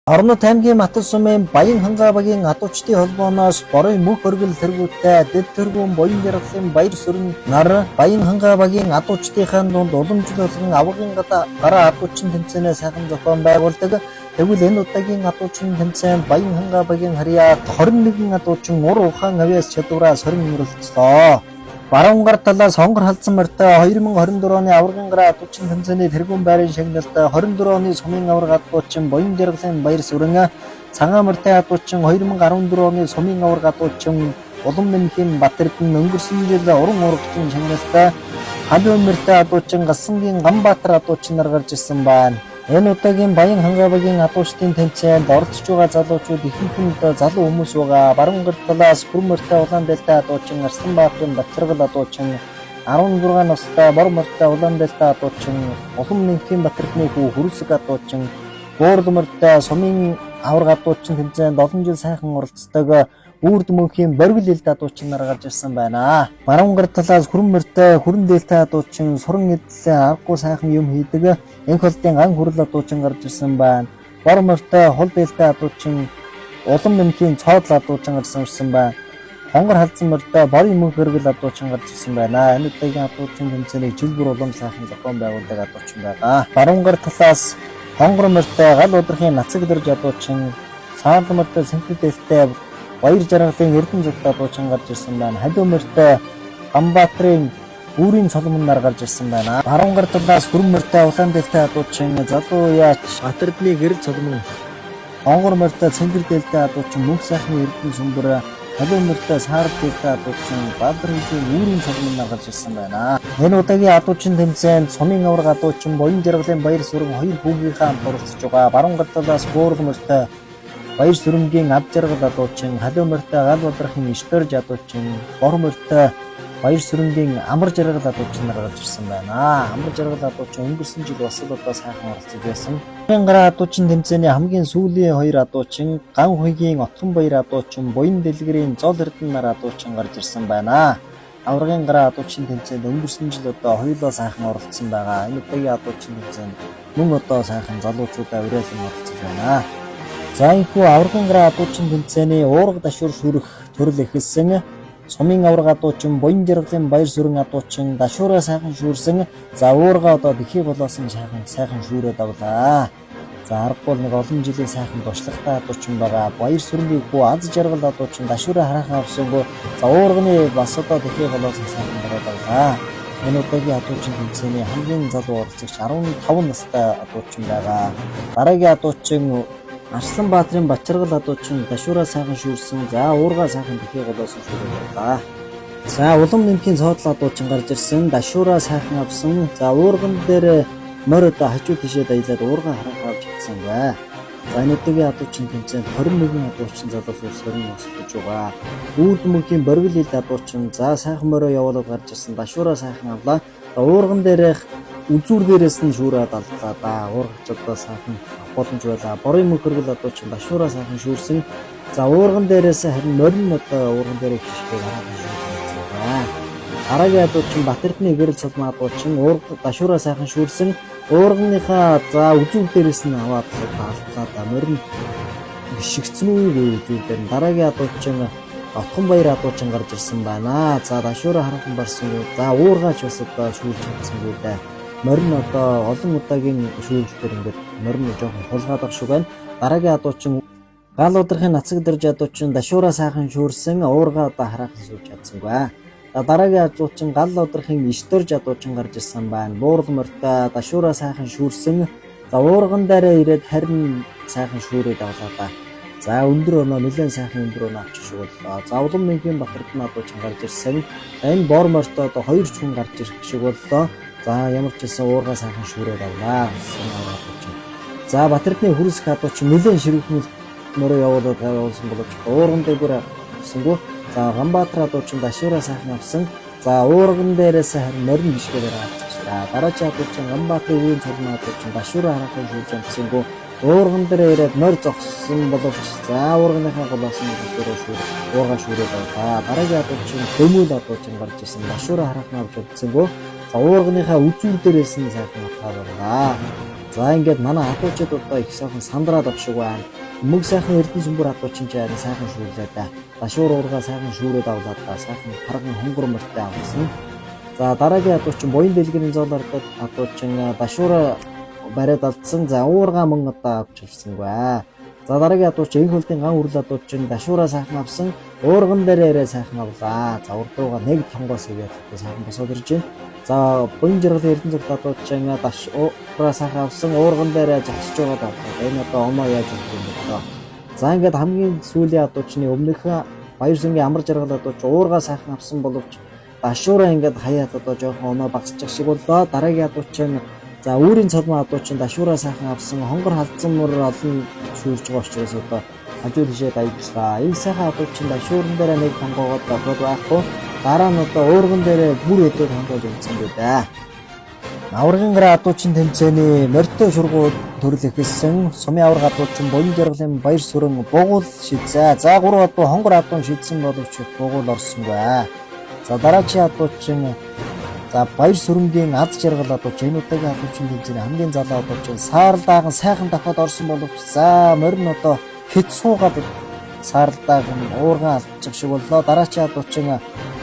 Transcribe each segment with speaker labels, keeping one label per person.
Speaker 1: Орнот аймгийн Матал сумын Баян хангаа багийн адуучдын холбооноос Борын мөнх оргил тэргүүтээ дэд тэргүүн Буян жаргалын баяр сүрэн нар Баян хангаа багийн адуучдынхаа дунд уламжлал болгон авгын гараа адуучин тэмцээнээ сайхан зохион байгуулдаг. Тэгвэл энэ удаагийн адуучин тэмцээнд Баян хангаа багийн харьяат 21 адуучин ур ухаан авьяас чадвараа сорин мөрөлцлөө. Баруун гар талаас хонгор халдсан морьтой 2024 оны аваргын гараа адуучин тэмцээний тэргүүн байрын шагналд 24 оны сумын аварга адуучин Буян жаргалын баяр сүрэн, цагаан морьтой адуучин 2014 оны сумын аварга адуучин Улам нэмхийн Батэрдэн, өнгөрсөн жил уран урагчин шагналтай халуун морьтой адуучин Галсангийн Ганбаатар адуучин нар гарч ирсэн байна. Энэ удаагийн Баян хангаабагийн адуучдын тэмцээнд оролцож байгаа залуучууд ихэнх нь залуу хүмүүс байгаа. Баруун гар талаас Хүрэн морьтой улаан дээлтэй адуучин Арсланбаатарын Батчаргал адуучин, 16 настай Бор морьтой улаан дээлтэй адуучин Улам нэмхийн Батэрдний хүү Хөрсөг адуучин, Буурал морьтой сумын аварга адуучин тэмцээнд олон жил сайхан оролцдог Үрд мөнхийн боргил элд адуучин нар гарч ирсэн байна. Баруун гар талаас хүрэн морьтой хүрэн дээлтэй адуучин суран эдлээ аргагүй сайхан юм хийдэг энх холдын ган хүрэл адуучин гарч ирсэн байна. Бор морьтой хул дээлтэй адуучин Улам нэмхийн цоодол адуучин гарч ирсэн байна. Хонгор халдсан морьтой борын мөнх өргөл адуучин гарч ирсэн байна. Энэ удаагийн адуучин тэмцээнийг жил бүр улам сайхан зохион байгуулдаг адуучин байгаа. Баруун гар талаас хонгор морьтой гал удрахын нацаг дөрж адуучин, саал морьтой сэнхэр дээлтэй Баяр жаргалын Эрдэнэ зүгт адуучин гарч ирсэн байна. Халиу морьтой Ганбаатрын Үүрийн цолмон нар гарч ирсэн байна. Баруун гар талаас хүрэн морьтой улаан дээлтэй адуучин залуу яач Батэрдний гэрэл цолмон, хонгор морьтой цэнгэр дээлтэй адуучин мөнх сайхны Эрдэнэ сүмбэр, халиу морьтой саарл дээлтэй адуучин Бадрын Үүрийн цолмон нар гарч ирсэн байна. Энэ удаагийн адуучин тэмцээнд сумын аварга адуучин Буян жаргалын баяр сүрэн хоёр хүүгийнхаа хамт оролцож байгаа. Баруун гар талаас буурал морьтой Баяр сүрэнгийн ад жаргал адуучин, халиу морьтой гал бадрахын Ишдорж адуучин, бор морьтой Баяр сүрэнгийн амар жаргал адуучин нар гарч ирсэн байна. Амар жаргал адуучин өнгөрсөн жил бас л удаа сайхан оролцож байсан. Хамгийн гараа адуучин тэмцээний хамгийн сүүлийн хоёр адуучин Ган хуйгийн Отхон баяр адуучин, Буян дэлгэрийн Зол Эрдэнэ нар адуучин гарч ирсэн байна. Аваргын гараа адуучин тэмцээнд өнгөрсөн жил одоо хоёулаа сайхан оролцсон байгаа. Энэ удаагийн адуучин тэмцээнд мөн одоо сайхан залуучуудаа уриалан оролцож байна. За энэхүү аваргын гараа адуучин тэмцээний уурга дашуур шүрэх төрөл эхэлсэн. Сумын аварга адуучин, Буян жаргалын баяр сүрэн адуучин дашуураа сайхан шүүрсэн. За уурга одоо дэлхий болоосон сайхан шүүрээд авлаа. За аргагүй нэг олон жилийн сайхан туршлагатай адуучин байгаа. Баяр сүрэнгийн хүү аз жаргал адуучин дашуураа хараахан авсангүй. За уурганы бас одоо дэлхий болоосон сайхан дараад авлаа. Энэ удаагийн адуучин тэмцээний хамгийн залуу оролцогч 15 настай адуучин байгаа. Дараагийн адуучин Арсланбаатрын Бачаргал адуучин дашуураа сайхан шүүрсэн. За уургаа сайхан дэлхий голоосон шүүрээд авлаа. За улам нэмхийн цоодлол адуучин гарч ирсэн. Дашуураа сайхан авсан. За уурган дээр морь одоо хажуу тишээ аялаад уургаа хараахан авч чадсангүй. За энэ удаагийн адуучин тэмцээнд 21 адуучин залуус улс хорин оролцож байгаа. Үрд мөнхийн боргил ил адуучин за сайхан морио явуулаад гарч ирсэн. Дашуураа сайхан авлаа. За уурган дээрх үзүүр дээрээс нь шүүрээд алдлаа да. Уургач одоо сайхан авах боломж байлаа. Борын мөнхөргөл адуучин дашуураа сайхан шүүрсэн. За уурган дээрээс харин морин одоо уурган дээрээ хишгээ хараахан шүүрсэн байна. Дараагийн адуучин Батэрдний гэрэл цолмон адуучин уурга дашуураа сайхан шүүрсэн. Уурганыхаа за үзүүр дээрээс нь аваад алдлаа да. Морин бишигцэн үү үзүүр дээр нь. Дараагийн адуучин Отхон баяр адуучин гарч ирсэн байна. За дашуураа хараахан барсангүй. За уургаач бас одоо шүүрч чадсангүй дээ. Морин одоо олон удаагийн шүүрлэлтээр ингээд морин жоохон хулгаад байгаа шиг байна. Дараагийн адуучин гал удрахын нацаг дэрж адуучин дашуураа сайхан шүүрсэн. Уургаа одоо хараахан сууж чадсангүй. За дараагийн адуучин гал удрахын Ишдорж адуучин гарч ирсэн байна. Буурал морьтой дашуураа сайхан шүүрсэн. За уурган дээрээ ирээд харин сайхан шүүрээд авлаа да. За өндөр оноо нэлээд сайхан өндөр оноо авчих шиг боллоо. За улам мөнхийн Батэрдэн адуучин гарч ирсэн. Энэ бор морьтой одоо хоёр чүн гарч ирэх шиг боллоо. За ямар ч байсан уургаа сайхан шүүрээд авлаа. Адуучин. За Батэрдний хөрсөх адуучин нэлээд ширүүхэн мөрөө явуулаад явуулсан боловч уурган дээгүүр авсангүй. За Ганбаатар адуучин дашуураа сайхан авсан. За уурган дээрээс харин морин бишгээр авчихлаа. Дараагийн адуучин Ганбаатарын үеийн цолмон адуучин дашуураа хараахан шүүрж амтсангүй. Уурган дээр ирээд морь зогссон боловч за уурганыхаа голоос нь дашуураа шүүр уургаа шүүрээд авлаа. Дараагийн адуучин Дөмөл адуучин гарч ирсэн. Дашуураа хараахан авч удсангүй. За уурганыхаа үзүүр дээрээс нь сайхан утгаа байлаа. За ингээд манай адуучид одоо их сайхан сандраад авах шиг байна. Мөг сайхан Эрдэнэ сүмбэр адуучин ч харин сайхан шүүрлээ да. Дашуур уурга сайхан шүүрээд авлаа да. Сайхан харган хонгор морьтой авсан. За дараагийн адуучин буян дэлгэрийн зоол ордог адуучин дашуура бариад алдсан. За уурга мөн одоо авч ирсэнгүй. За дараагийн адуучин энх хөлтийн ган үрэл адуучин дашуура сайхан авсан. Уурган дээр арай сайхан авлаа. За урд руугаа нэг тонгоос игээд сайхан босоод ирж байна. За буян жаргалын Эрдэнэ зүгт адуучин дашуура сайхан авсан. Уурган дээр зогсож байгаад авлаа. Энэ одоо оноо яаж өгөх юм бэ? За ингээд хамгийн сүүлийн адуучны өмнөхөн баяр сүнгийн амар жаргал адууч уурга сайхан авсан боловч дашуура ингээд хаяад одоо жоохон оноо багасчих шиг боллоо. Дараагийн адуучин за үүрийн цолмон адуучин дашуура сайхан авсан. Хонгор халдсан мөр олон шүүрж байгаа учраас одоо хажуу тишээ даягдлаа. Энэ сайхан адуучин дашууран дээр нэг тонгоогоод дохиод байхгүй. Дараа нь одоо уурган дээр бүр өдөө тонгоож унтсан дээ. Аваргын гараа адуучин тэмцээний морьтой шургуу төрөл эхэлсэн. Сумын аварга адуучин буян жаргалын баяр сүрэн бугуул шидсэ. За 3 адуу хонгор адуун шидсэн боловч бугуул орсонгүй. За дараачийн адуучин за баяр сүрэнгийн ад жаргал адууч энэ удаагийн адуучин тэмцээний хамгийн залуу адуучин саарлаахан сайхан дахиад орсон боловч за морь нь одоо хэд суугаад саарлаахан уурган алдчих шиг боллоо. Дараачийн адуучин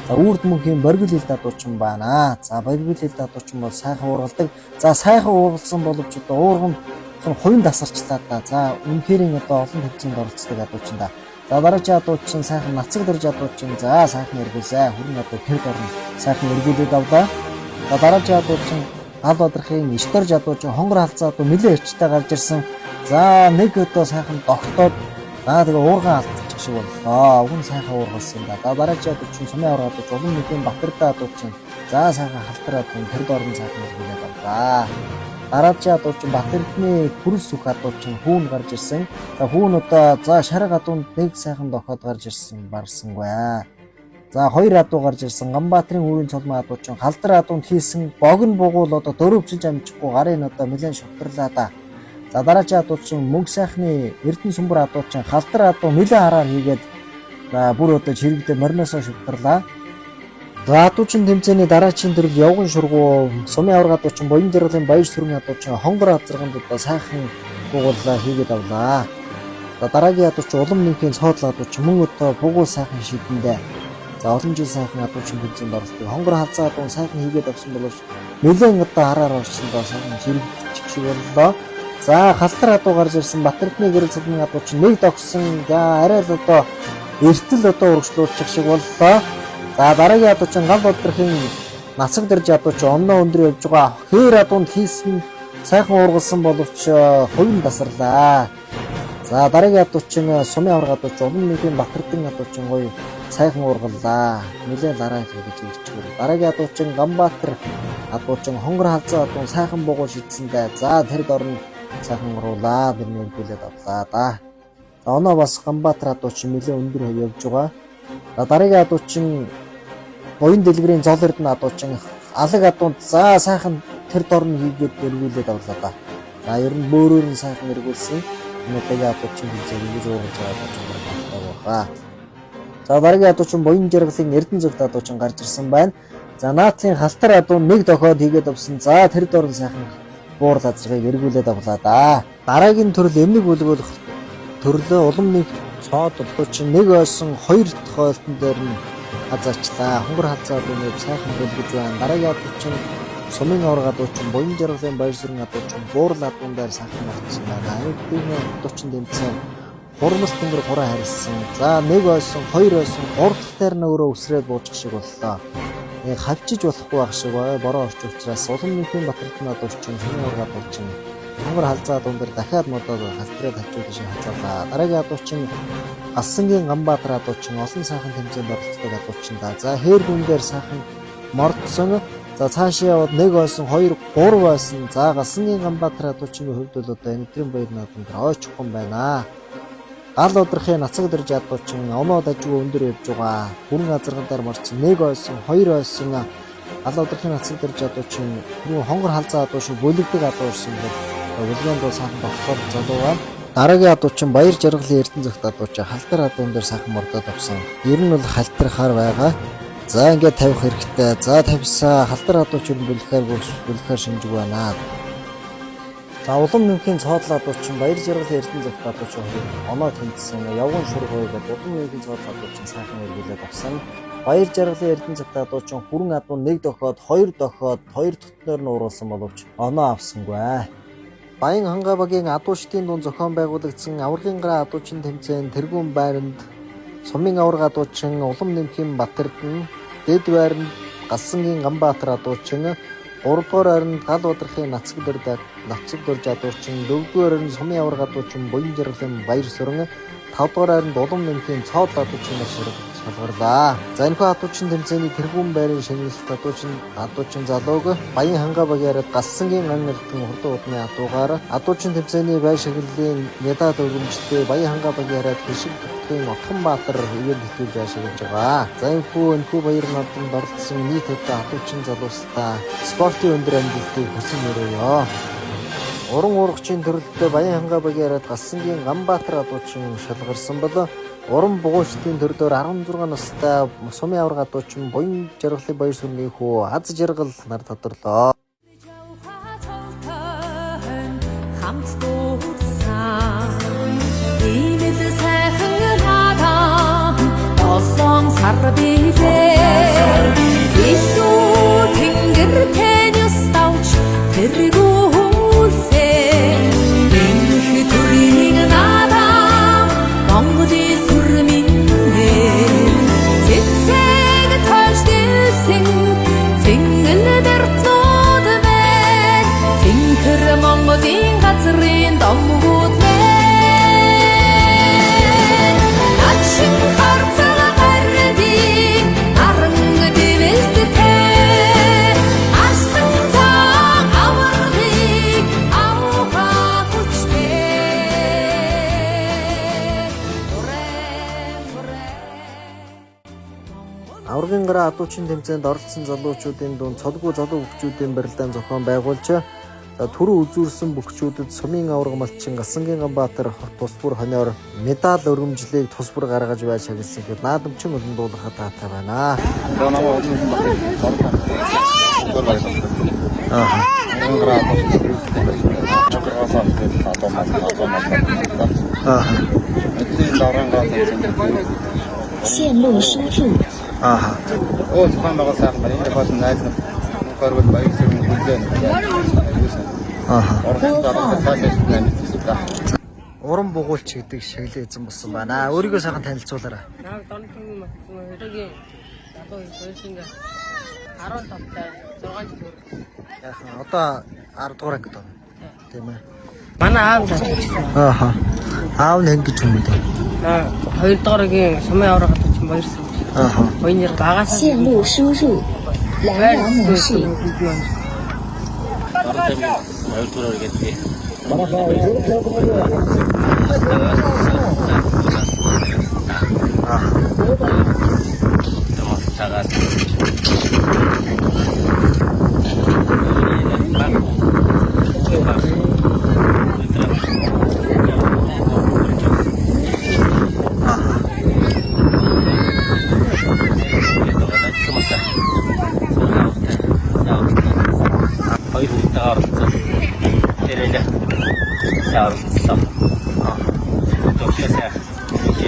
Speaker 1: за үрд мөнхийн боргил хилд адуучин байна. За боргил хилд адуучин бол сайхан уургалдаг. За сайхан уургалсан боловч одоо уурган хувин тасарчлаа да. За үнэхээр одоо олон тэмцээнд оролцдог адуучин да. За дараагийн адуучин сайхан нацаг дөрж адуучин за сайхан эргүүлсэ. Хүрэн адуу тэр дорн сайхан эргүүлээд авлаа. За дараагийн адуучин гал бадрахын иш дорж адуучин хонгор халзаа адуу нэлээд эрчтэй гарч ирсэн. За нэг одоо сайхан тогтоод за тэгээ уурган алдчих шиг боллоо. Уг нь сайхан уургалсан юм да. За дараагийн адуучин сумын авраг адууч улам нэгэн Батэрдаа адуучин за сайхан халтар адуу тэр дорн сайхан эргүүлээд авлаа. Дараагийн адуучин Батэрдний хүрэл сүх адуучин хүүн гарч ирсэн. За хүүн одоо за шарга адуунд нэг сайхан дохиод гарч ирсэн барсангүй. За хоёр адуу гарч ирсэн. Ганбаатарын хүүрийн цолмон адуучин халдар адуунд хийсэн богино бугуул одоо дөрөвчилж амжихгүй гарын одоо нэлээд шувтарлаа да. За дараагийн адуучин мөнгө сайхны Эрдэнэ сүмбэр адуучин халдар адуу нэлээд хараар хийгээд за бүр одоо чирэгдээ мориноосоо шувтарлаа. За адуучин тэмцээний дараачийн төрөл явган шургуу сумын аварга адуучин буян жаргалын баяр сүрэн адуучин хонгор азарганд одоо сайхан бугууллаа хийгээд авлаа. За дараагийн адуучин улам нэмхийн цоодлоо адуучин мөн одоо бугуул сайхан шидэндээ. За олон жил сайхан адуучин тэмцээнд оролцдог. Хонгор халзаа адуун сайхан хийгээд авсан боловч нэлээд одоо хараар орсон доо сайхан чирэгдчих шиг боллоо. За халтар адуу гарч ирсэн Батэрдний гэрэл цалмын адуучин нэг догсон. За арай л одоо эртэл одоо урагшлуулчих шиг боллоо. За дараагийн адуучин гал бодрохын нацаг дэрж адуучин онноо өндөр явж байгаа. Хээр адуунд хийсэн сайхан уургалсан боловч хувин тасарлаа. За дараагийн адуучин сумын аварга адуучин улам нэгэн Батэрдэн адуучин гоё сайхан уургаллаа. Нэлээд лараа гэж ирчихвэр. Дараагийн адуучин Ганбаатар адуучин хонгор халзаа адуун сайхан бугуул шидсэндээ. За тэр дорн сайхан уруулаа. Тэрний өргүүлээд авлаа да. За оноо бас Ганбаатар адуучин нэлээд өндөр явж байгаа. За дараагийн адуучин буян дэлгэрийн зол эрдэнэ адуучин алаг адуунд за сайхан тэр дорн хийгээд өргүүлээд авлаа да. За ер нь бөөрөөр нь сайхан эргүүлсэн. Энэ удаагийн адуучин тэмцээн ингэж уурлаж байгаа адуучин багтаа байгаа. За дараагийн адуучин буян жаргалын Эрдэнэ зүгт адуучин гарч ирсэн байна. За наадлын халтар адуу нэг дохиод хийгээд авсан. За тэр дорн сайхан буурал азаргыг эргүүлээд авлаа да. Дараагийн төрөл эмнэг бүлгүүлэх төрлөө улам нэг цоод адуучин нэг ойсон хоёр дахь ойлтон дээр нь хазаачлаа. Хонгор халзаа адууны сайхан бүлгэж байна. Дараагийн адуучин сумын аварга адуучин буян жаргалын баяр сүрэн адуучин буурал адуун дээр сайхан орцсон байна. Энэ адуучин тэмцээн хурмас тэнгэр хураа харилсан. За нэг ойсон, хоёр ойсон, гурав дахь дээр нь өөрөө өсрээд буучих шиг боллоо. Хавчиж болохгүй байх шиг бай. Бороо орч учраас улам нэгэн Батэрдэн адуучин сумын аварга адуучин хонгор халзаа адуун дээр дахиад модоод халтраа тавьчихсан шиг хазаалаа. Дараагийн адуучин Алсангийн Ганбаатар адуучин олон сайхан тэмцээнд оролцдог адуучин да. За хээр гүн дээр сайхан мордсон. За цаашаа яваад нэг ойсон, 2, 3 ойсон. За Галсангийн Ганбаатар адуучингийн хувьд бол одоо энэ өдрийн баяр наадам дээр ойчиххон байна. Гал удрахын нацаг дэрж адуучин оноо дажгүй өндөр явж байгаа. Бүрэн азарган дээр мордсон. Нэг ойсон, хоёр ойсон. Гал удрахын нацаг дэрж адуучин түрүүн хонгор халзаа адуу шиг бүлэгдэг адуу ирсэн бол бүлгийн дуу сайхан тогтохоор залуу байна. Дараагийн адуучин баяр жаргалын Эрдэнэ зүгт адуучин халтар адуун дээр сайхан мордоод авсан. Ер нь бол халтар хар байгаа. За ингээд тавих хэрэгтэй. За тавьсаа халтар адууч ер нь бүлэхээр шинжиг байна. За улам нэмхийн цоодлоо дуучин Баяр жаргал Эрдэнэ зөвхт адуучин хоёр оноо тэнцсэн. Явган шургуу гэдэг улам нэмхийн цоодлоо адуучин сайхан эргүүлээд авсан. Баяр жаргалын Эрдэнэ зөвхт адуучин хүрэн адуу нэг дохиод, хоёр дохиод, хоёр төтнөөр нь уруулсан боловч оноо авсангүй. Баян хангаа багийн адуучдын дунд зохион байгуулагдсан аваргын гараа адуучин тэмцээн тэргүүн байранд сумын аварга адуучин улам нэмхийн Батэрдэн, дэд байранд Галсангийн Ганбаатар адуучин, 3 дугаар байранд гал бадрахын Нацаг дурж адуучин, 4 дугаар байранд сумын аварга адуучин Буян жаргалын Баяр сүрэн, 5 дугаар байранд улам нэмхийн цоодол адуучин нар шалгарлаа. За энэхүү адуучин тэмцээний тэргүүн байрын шингэлэлт адуучин залууг Баян хангаа багийн хараад Галсангийн ган эрдэн хурдан удмын адуугаар адуучин тэмцээний байр шагналын медаль өргөмжлөлтөө Баян хангаа багийн хараад Хишиг Дутгийн Отгонбаатар ивээн тэтгэвж байр шагналж байгаа. За энэхүү баяр наадамд оролцсон нийт одоо адуучин залуустаа спортын өндөр амжилтыг хүсэн өрөөё. Уран урагчийн төрөлдөө Баян хангаа багийн хараад Галсангийн Ганбаатар адуучин шалгарсан бол уран бугуйчдын төрлөөр 16 настай сумын аварга адуучин Буян жаргалын Баяр сүрний хүү Аз жаргал нар тодорлоо.
Speaker 2: Хамт дуудсан ийм л сайхан наадам долоон сар билээ. Илүү тэнгэр тэн ёс давч тэргүүлсэн энх төрийн наадам Монголын сүр минь ээ. Цэцэг тойж дэлсэн цэнгэл бэртнүүд мэн цэнхэр Монголын газрын домгууд мэн. Начин харцаг гардыг наран дэвэлттэй арслан цагаан аваргыг авах хүчтэй. Хүрээ хүрээ.
Speaker 1: Аваргын гараа адуучин тэмцээнд оролцсон залуучуудын дунд цолгүй залуу бөхчүүдийн барилдаан зохион байгуулж за түрүү үзүүрсэн бөхчүүдэд сумын аварга малчин Галсангийн Ганбаатар тус бүр хониор медаль өргөмжлийг тус бүр гаргаж байж шагналсан гэхэд наадамчин улам дуулахад таатай байна.
Speaker 3: Одоо намайг олон хүн багийн
Speaker 1: Аа. Аа.
Speaker 4: 线路输入。
Speaker 1: Аа.
Speaker 3: Оо зохион байгуулсан сайхан байна. Энэ бас найз нар горвол баяр сүрэн хүлээн.
Speaker 1: Аа.
Speaker 3: Оролцсон.
Speaker 1: Уран бугуйлч гэдэг шагналын эзэн болсон байна. Өөрийгөө сайхан танилцуулаарай.
Speaker 5: Намайг Донтон матсан хоёрын залуу хоёрсонгийн 15 тай 6 жил хүрсэн.
Speaker 1: Яахан одоо 10 дугаар ангид байна. Тийм ээ.
Speaker 5: Манай аав залуучсан.
Speaker 1: Аа. Аав нь хэн гэж юм бэ?
Speaker 5: Аа, хоёр дугаар ангийн сумын авраг чинь баярсан.
Speaker 1: Аа.
Speaker 5: Баян ярд агаасаа
Speaker 4: 线路输入，蓝牙模式。
Speaker 6: Хоёр хүүхдээ оролцсон. Тэрэл сайн оролцсон. Төвшөөсөө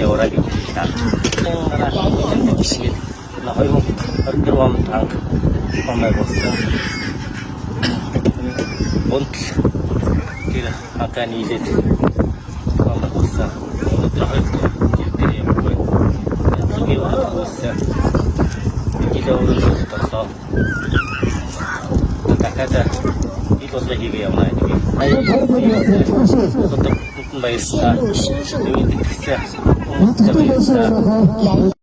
Speaker 6: яваарай гэж хэлээ. Дараа нь 2024 онд анх зохион байгуулсан. Унтал тэр хангаа нийлээд зохион байгуулсан. Өнөөдөр хоёр дахь жил дээр юм байна. Янзын байгуулсан. Жилээ өрөөлөд орлоо. Дахиад ил болго хийгээ явна гэдэг. Одоо
Speaker 4: 线
Speaker 6: баярлалаа.
Speaker 4: 路输入，
Speaker 6: Тэгсэн хүмүүстээ баярлалаа.
Speaker 4: 蓝。